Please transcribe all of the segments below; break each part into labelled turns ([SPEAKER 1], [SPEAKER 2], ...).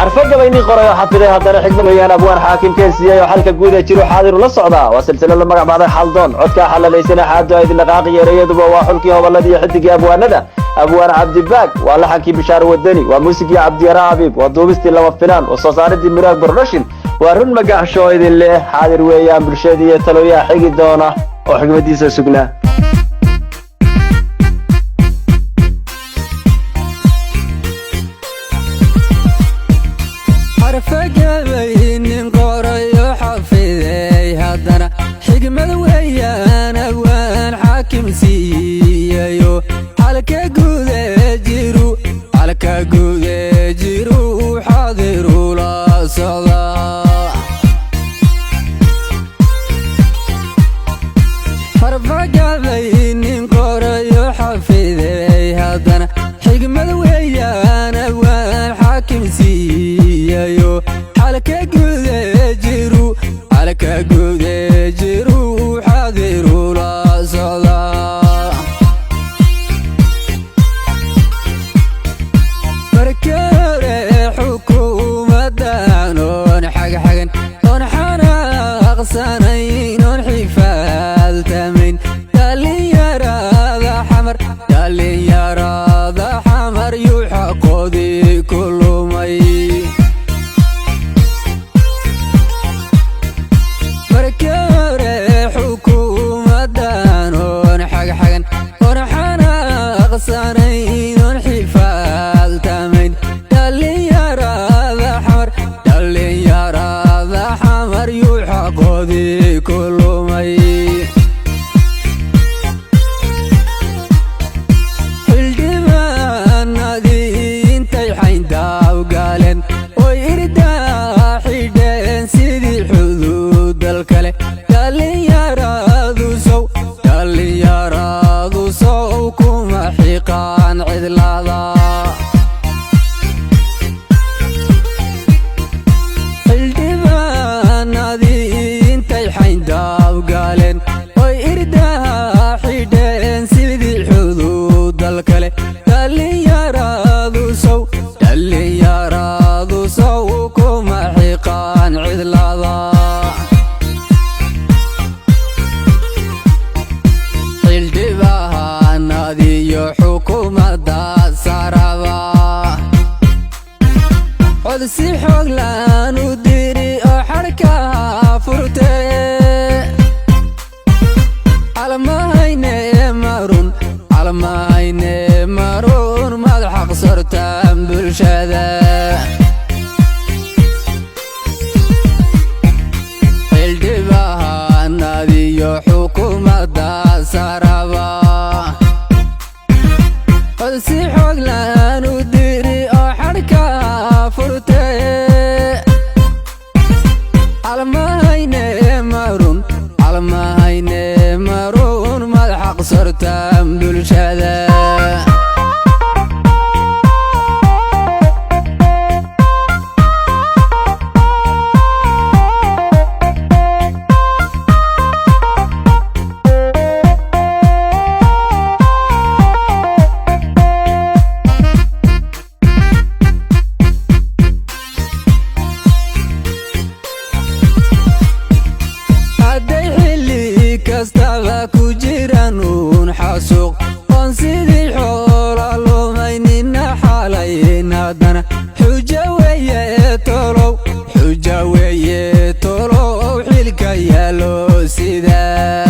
[SPEAKER 1] Xarfagabay nin qoray oo xafiday, haddana xigmad weeyaan. Abwaan xaakimkeen siiyey oo xalka guud ee jiru xaadiru la socdaa. Waa silsilo la magac baxday Xaldoon. Codkaa xalalaysana xaado ay idin dhaqaaqi yeerayaduba waa xulkii hobolladii iyo xidigii abwaanada, Abwaan Cabdibaag. Waa laxankii Bishaar Wadani, waa muusigii Cabdiyara Abiib, waa duubistii Lama Filaan, waa soo saaridii Muraag Production. Waa run magaxsho idin leh, xaadir weeyaan bulshadii iyo talooyaha xigi doona oo xigmadiisa sugnaa.
[SPEAKER 2] Xarfagabay nin qorayo xafidey, haddana xigmad weeyaan. Abwaan xaakim siiyayo xalka guude jiru, xalka guude jiru xaadiru la socdaa. Xarfagabay nin qorayo xafidey, haddana xigmad weeyaan. Abwaan xaakim siiyayo xalka guude jiru, xalka guude jiru xaadiru la socdaa. Marka hore xukuumaddan oon xagxagan oon xanaaqsanayn oon xifaaltamayn dhallinyarada Xamar, dhallinyarada Xamar yuu xaqoodii ku lumay. Marka hore xukuumaddan oon xagxagan oon xanaaqsanayn oon xifaaltamayn dhallinyarada Xamar, dhallinyarada Xamar yuu xaqoodii ku lumay. Xildhibaanadii intay xayndaab galeen oy irdaa xidheen sidii xuduudal kale, dhallinyaradu sow, dhallinyaradu sow kuma xiqaan cidlada. Xildhibaanadii intay xayndaab galeen oy irdaha xidheen sidii xuduudal kale, dhallinyaradu sow, dhallinyaradu sow kuma xiqaan cidlada. Xildhibaanadiyo xukuumadda saraba cod si xoog laan u diri oo xadhkaha furte. Calmahayne marun, calmahayne marun, madaxaq sortaan bulshada. Xildhibaanadiyo xukuumadda saraba cod si xoog laan u diri oo xadhkaha furte. Calmahayne marun, calmahayne marun, madaxaq sortaan bulshada. Hadday xilli kastaba ku jiraan uun xasuuq oon sidii xoola lumaynina xalayn, haddana xujo weeye tolow, xujo weeye tolow, xilka yaalo sidaa.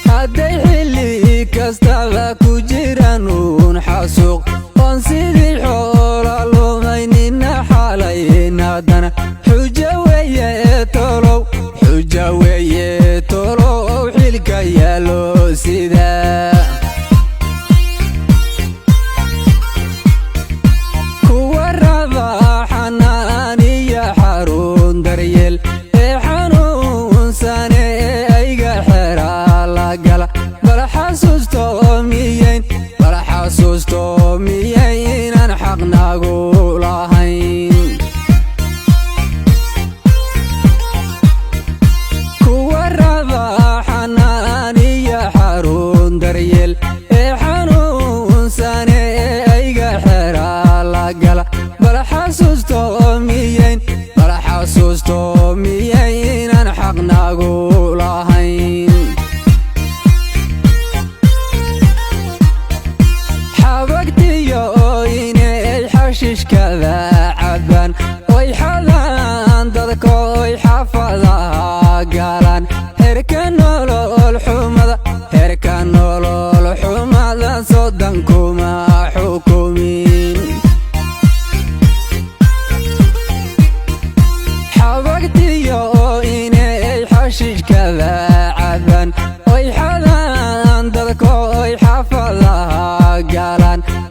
[SPEAKER 2] Hadday xilli kastaba ku jiraan uun xasuuq oon sidii xoola lumaynina xalayn, haddana xujo weeye tolow, xujo weeye tolow, xilka yaalo sidaa. Kuwa raba xanaaniya xarun daryeel ee xanuunsane ee ayga xeraa la gala, bal xasuusto miyeyn, bal xasuusto.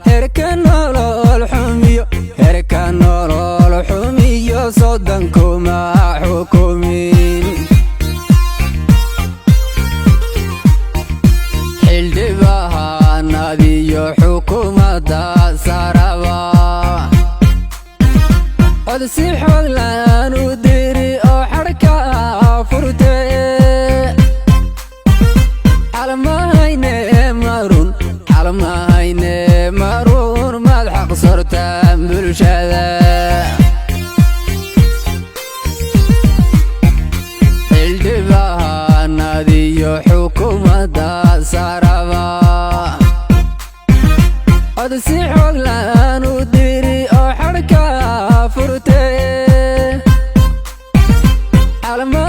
[SPEAKER 2] Herka nolol xumiyo, herka nolol xumiyo, soddonkuma xukumin. Xildhibahanadiyo xukuumadda saraba cod si xoog laan u diri oo xadhka furte. Xalmahayne marun, xalmahayne marun, maad xaq sortaan bulshada. Xildhibahanadiyo xukuumadda saraba cod si xoog laan u diri oo xadhka furte. Xalma